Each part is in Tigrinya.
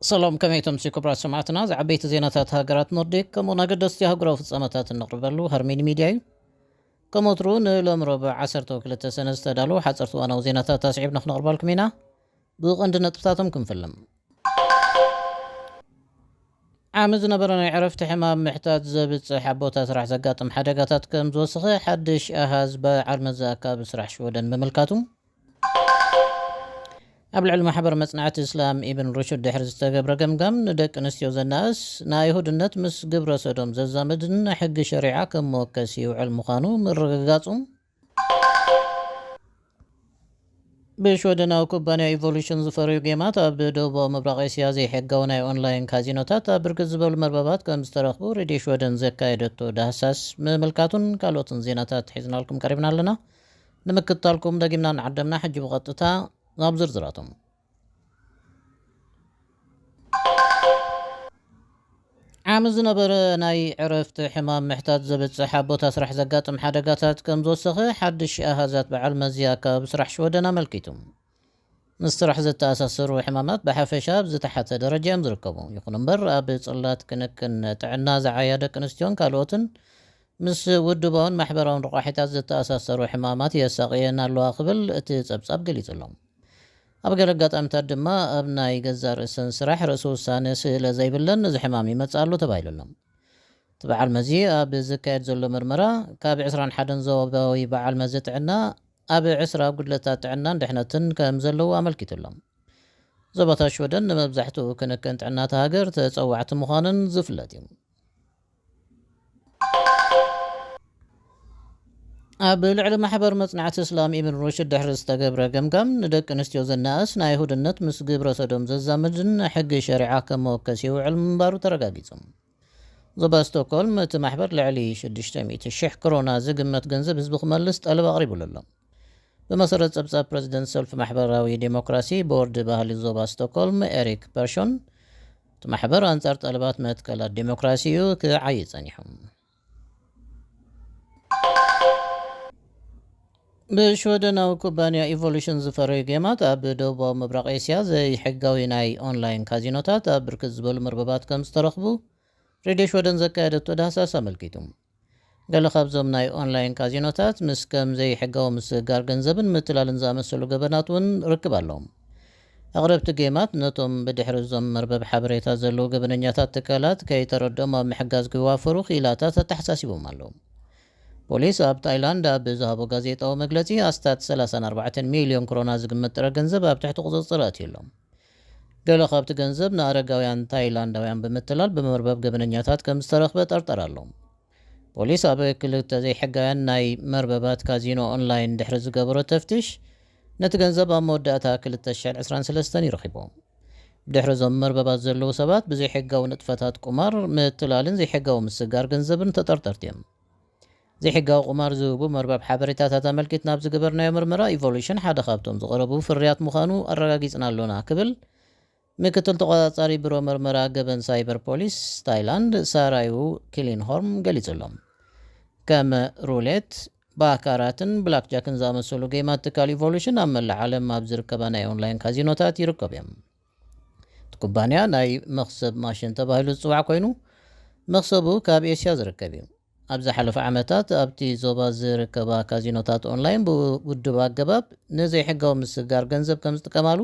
ሰላም፣ ከመይ ትምሲ ክቡራት ሰማዕትና? ዝዓበይቲ ዜናታት ሃገራት ኖርዲክ ከምኡውን ኣገደስቲ ኣህጉራዊ ፍጻመታት እነቕርበሉ ሃርሜን ሚድያ እዩ። ከም ወትሩ ንሎም ረቡዕ ዓሰርተ ክልተ ሰነ ዝተዳለዉ ሓጸርቲ እዋናዊ ዜናታት ኣስዒብና ክነቕርባልኩም ኢና። ብቐንዲ ነጥብታቶም ክንፍልም። ዓሚ ዝነበረ ናይ ዕረፍቲ ሕማም ምሕታት ዘብጽሕ ኣብ ቦታ ስራሕ ዘጋጥም ሓደጋታት ከም ዝወሰኸ ሓድሽ ኣሃዝ በዓል መዚ ኣካቢ ስራሕ ሽወደን ምምልካቱ፣ ኣብ ልዕሊ ማሕበር መጽናዕቲ እስላም ኢብን ሩሽድ ድሕሪ ዝተገብረ ገምጋም፣ ንደቂ ኣንስትዮ ዘናእስ ንኣይሁድነት ምስ ግብረ ሰዶም ዘዛምድን ሕጊ ሸሪዓ ከም መወከሲ ይውዕል ምዃኑ ምርግጋጹ፣ ብሽወደናዊ ኩባንያ ኢቮሉሽን ዝፈረዩ ጌማት ኣብ ደቡባዊ ምብራቕ ኤስያ ዘይሕጋዊ ናይ ኦንላይን ካዚኖታት ኣብ ብርክት ዝበሉ መርበባት ከም ዝተረኽቡ ሬድዮ ሽወደን ዘካየደቶ ዳህሳስ ምምልካቱን ካልኦትን ዜናታት ሒዝናልኩም ቀሪብና ኣለና። ንምክትታልኩም ደጊምና እናዓደምና፣ ሕጂ ብቐጥታ ናብ ዝርዝራቶም። ዓሚ ዝነበረ ናይ ዕረፍቲ ሕማም ምሕታት ዘብጽሕ ኣብ ቦታ ስራሕ ዘጋጥም ሓደጋታት ከም ዝወሰኸ ሓድሽ ኣሃዛት በዓል መዚ ኣካቢ ስራሕ ሽወደን ኣመልኪቱ። ምስ ስራሕ ዝተኣሳሰሩ ሕማማት ብሓፈሻ ኣብ ዝተሓተ ደረጃ እዮም ዝርከቡ። ይኹን እምበር፣ ኣብ ጽላት ክንክን ጥዕና ዝዓያ ደቂ ኣንስትዮን ካልኦትን ምስ ውድባውን ማሕበራውን ረቋሒታት ዝተኣሳሰሩ ሕማማት የሳቕየን ኣለዋ ክብል እቲ ጸብጻብ ገሊጹ ኣሎ። ኣብ ገለ ኣጋጣሚታት ድማ ኣብ ናይ ገዛእ ርእሰን ስራሕ ርእሲ ውሳነ ስእለ ዘይብለን እዚ ሕማም ይመጽእ ኣሎ ተባሂሉ ኣሎ። እቲ በዓል መዚ ኣብ ዝካየድ ዘሎ ምርመራ፣ ካብ ዕስራን ሓደን ዞባዊ በዓል መዚ ጥዕና ኣብ ዕስራ ጉድለታት ጥዕናን ድሕነትን ከም ዘለዉ ኣመልኪቱ ኣሎ። ዞባታት ሽወደን ንመብዛሕትኡ ክንክን ጥዕና እታ ሃገር ተጸዋዕቲ ምዃነን ዝፍለጥ እዩ። ኣብ ልዕሊ ማሕበር መጽናዕቲ እስላም ኢብን ሩሽድ ድሕሪ ዝተገብረ ገምጋም፣ ንደቂ ኣንስትዮ ዘናእስ ናይ ኣይሁድነት ምስ ግብረ ሰዶም ዘዛምድን ሕጊ ሸሪዓ ከም መወከሲ ይውዕል ምንባሩ ተረጋጊጹ። ዞባ ስቶክሆልም፣ እቲ ማሕበር ልዕሊ ሽዱሽተ ሚእቲ ሽሕ ክሮና ዝግመት ገንዘብ ህዝቢ ክመልስ ጠለብ ኣቕሪቡሉ ኣሎ። ብመሰረት ጸብጻብ ፕረዚደንት ሰልፊ ማሕበራዊ ዴሞክራሲ፣ ቦርድ ባህሊ ዞባ ስቶክሆልም ኤሪክ ፐርሾን፣ እቲ ማሕበር ኣንጻር ጠለባት መትከላት ዴሞክራሲ እዩ ክዓዪ ጸኒሑ። ብሽወደናዊ ኩባንያ ኢቮሉሽን ዝፈረዩ ጌማት ኣብ ደቡባዊ ምብራቕ ኤስያ ዘይሕጋዊ ናይ ኦንላይን ካዚኖታት ኣብ ብርክት ዝበሉ መርበባት ከም ዝተረኽቡ ሬድዮ ሽወደን ዘካየደቶ ዳህሳስ ኣመልኪቱ። ገለ ካብዞም ናይ ኦንላይን ካዚኖታት ምስ ከም ዘይሕጋዊ ምስግጋር ገንዘብን ምትላልን ዝኣመሰሉ ገበናት እውን ርክብ ኣለዎም። ኣቕረብቲ ጌማት ነቶም ብድሕሪ እዞም መርበብ ሓበሬታ ዘለዉ ገበነኛታት ትካላት ከይተረድኦም ኣብ ምሕጋዝ ክዋፈሩ ክኢላታት ኣተሓሳሲቦም ኣለዉ። ፖሊስ ኣብ ታይላንድ ኣብ ዝሃቦ ጋዜጣዊ መግለጺ፣ ኣስታት ሰላሳን ኣርባዕተን ሚልዮን ክሮና ዝግመት ጥረ ገንዘብ ኣብ ትሕቲ ቁጽጽር ኣእትዩ ኣሎ። ገለ ካብቲ ገንዘብ ንኣረጋውያን ታይላንዳውያን ብምትላል ብመርበብ ገበነኛታት ከም ዝተረኽበ ጠርጠር ኣሎ። ፖሊስ ኣብ ክልተ ዘይሕጋውያን ናይ መርበባት ካዚኖ ኦንላይን ድሕሪ ዝገበሮ ተፍትሽ፣ ነቲ ገንዘብ ኣብ መወዳእታ ክልተ ሽሕን ዕስራን ሰለስተን እዩ ረኺቦ። ብድሕሪ እዞም መርበባት ዘለዉ ሰባት ብዘይሕጋዊ ንጥፈታት ቁማር፣ ምትላልን ዘይሕጋዊ ምስጋር ገንዘብን ተጠርጠርቲ እዮም። ዘይሕጋዊ ቁማር ዝህቡ መርበብ ሓበሬታታት ኣመልኪት ናብ ዝገበርናዮ ምርመራ፣ ኢቮሉሽን ሓደ ካብቶም ዝቐረቡ ፍርያት ምዃኑ ኣረጋጊጽና ኣሎና ክብል ምክትል ተቖጻጻሪ ቢሮ መርመራ ገበን ሳይበር ፖሊስ ታይላንድ ሳራዩ ኪሊንሆርም ገሊጹ ኣሎ። ከም ሩሌት፣ ባካራትን ብላክጃክን ዝኣመሰሉ ጌማት ትካል ኢቮሉሽን ኣብ መላእ ዓለም ኣብ ዝርከባ ናይ ኦንላይን ካዚኖታት ይርከቡ እዮም። እቲ ኩባንያ ናይ መኽሰብ ማሽን ተባሂሉ ዝጽዋዕ ኮይኑ፣ መኽሰቡ ካብ ኤስያ ዝርከብ እዩ። ኣብ ዝሓለፈ ዓመታት ኣብቲ ዞባ ዝርከባ ካዚኖታት ኦንላይን ብውድብ ኣገባብ ንዘይሕጋዊ ምስግጋር ገንዘብ ከም ዝጥቀማሉ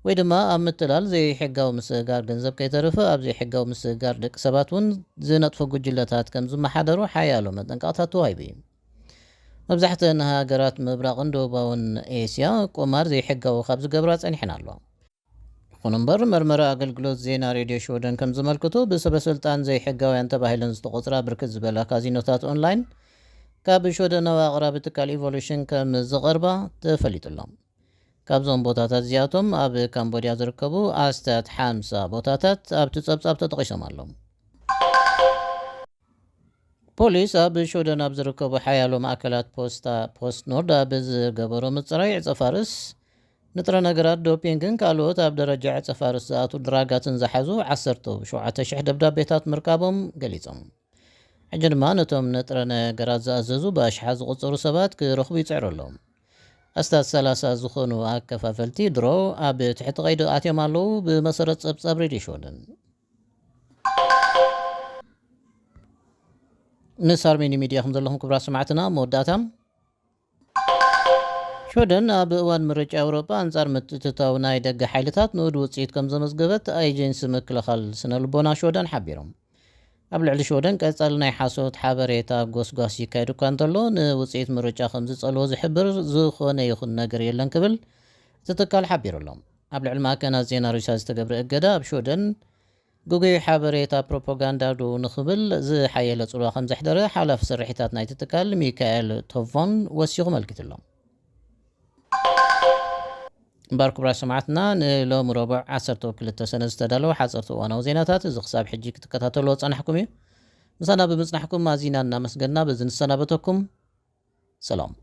ወይ ድማ ኣብ ምትላል ዘይሕጋዊ ምስግጋር ገንዘብ ከይተረፈ ኣብ ዘይሕጋዊ ምስግጋር ደቂ ሰባት እውን ዝነጥፉ ጉጅለታት ከም ዝመሓደሩ ሓያሎ መጠንቀቕታት ተዋሂቡ እዩ። መብዛሕተን ሃገራት ምብራቕን ደቡባውን ኤስያ ቁማር ዘይሕጋዊ ካብ ዝገብራ ጸኒሐን ኣለዋ። ይኹን እምበር፣ መርመራ ኣገልግሎት ዜና ሬድዮ ሽወደን ከም ዝመልክቶ፣ ብሰበ ስልጣን ዘይሕጋውያን ተባሂለን ዝተቖጽራ ብርክት ዝበላ ካዚኖታት ኦንላይን ካብ ሽወደናዊ ኣቕራቢ ትካል ኢቮሉሽን ከም ዝቐርባ ተፈሊጡ ኣሎ። ካብዞም ቦታታት እዚኣቶም ኣብ ካምቦድያ ዝርከቡ ኣስታት ሓምሳ ቦታታት ኣብቲ ጸብጻብ ተጠቒሶም ኣለዉ። ፖሊስ ኣብ ሽወደን ኣብ ዝርከቡ ሓያሎ ማእከላት ፖስታ ፖስት ኖርድ ኣብ ዝገበሮ ምጽራይ ዕጸ ፋርስ፣ ንጥረ ነገራት ዶፒንግን ካልኦት ኣብ ደረጃ ዕጸ ፋርስ ዝኣትዉ ድራጋትን ዝሓዙ ዓሰርተ ሸውዓተ ሽሕ ደብዳቤታት ምርካቦም ገሊጾም። ሕጂ ድማ ነቶም ንጥረ ነገራት ዝኣዘዙ ብኣሽሓት ዝቑጸሩ ሰባት ክረኽቡ ይጽዕሩ ኣለዉ። ኣስታት ሰላሳ ዝኾኑ ኣከፋፈልቲ ድሮ ኣብ ትሕቲ ቀይዲ ኣትዮም ኣለዉ። ብመሰረት ጸብጻብ ሬድዮ ሽወደን፣ ምስ ኣርሜኒ ሚድያ ከም ዘለኹም ክቡራት ሰማዕትና፣ መወዳእታ ሽወደን ኣብ እዋን ምርጫ ኤውሮጳ ኣንጻር ምትእትታው ናይ ደገ ሓይልታት ንኡድ ውጽኢት ከም ዘመዝገበት ኣጀንሲ ምክልኻል ስነ ልቦና ሽወደን ሓቢሮም። ኣብ ልዕሊ ሽወደን ቀጻሊ ናይ ሓሶት ሓበሬታ ጎስጓስ ይካየድ እኳ እንተሎ፣ ንውጽኢት ምርጫ ከም ዝጸልዎ ዝሕብር ዝኾነ ይኹን ነገር የለን ክብል እቲ ትካል ሓቢሩ ኣሎ። ኣብ ልዕሊ ማዕከናት ዜና ሩስያ ዝተገብረ እገዳ ኣብ ሽወደን ግጉይ ሓበሬታ ፕሮፓጋንዳ ደው ንኽብል ዝሓየለ ጽልዋ ከም ዘሕደረ ሓላፊ ስርሒታት ናይቲ ትካል ሚካኤል ቶቮን ወሲኹ መልኪቱ ኣሎ። እምበኣር ክቡራት ሰማዕትና፣ ንሎሚ ረቡዕ ዓሰርተ ክልተ ሰነ ዝተዳለወ ሓጸርቲ እዋናዊ ዜናታት እዚ ክሳብ ሕጂ ክትከታተልዎ ጸናሕኩም እዩ። ምሳና ብምጽናሕኩም ኣዚና እናመስገንና በዚ ንሰናበተኩም። ሰላም።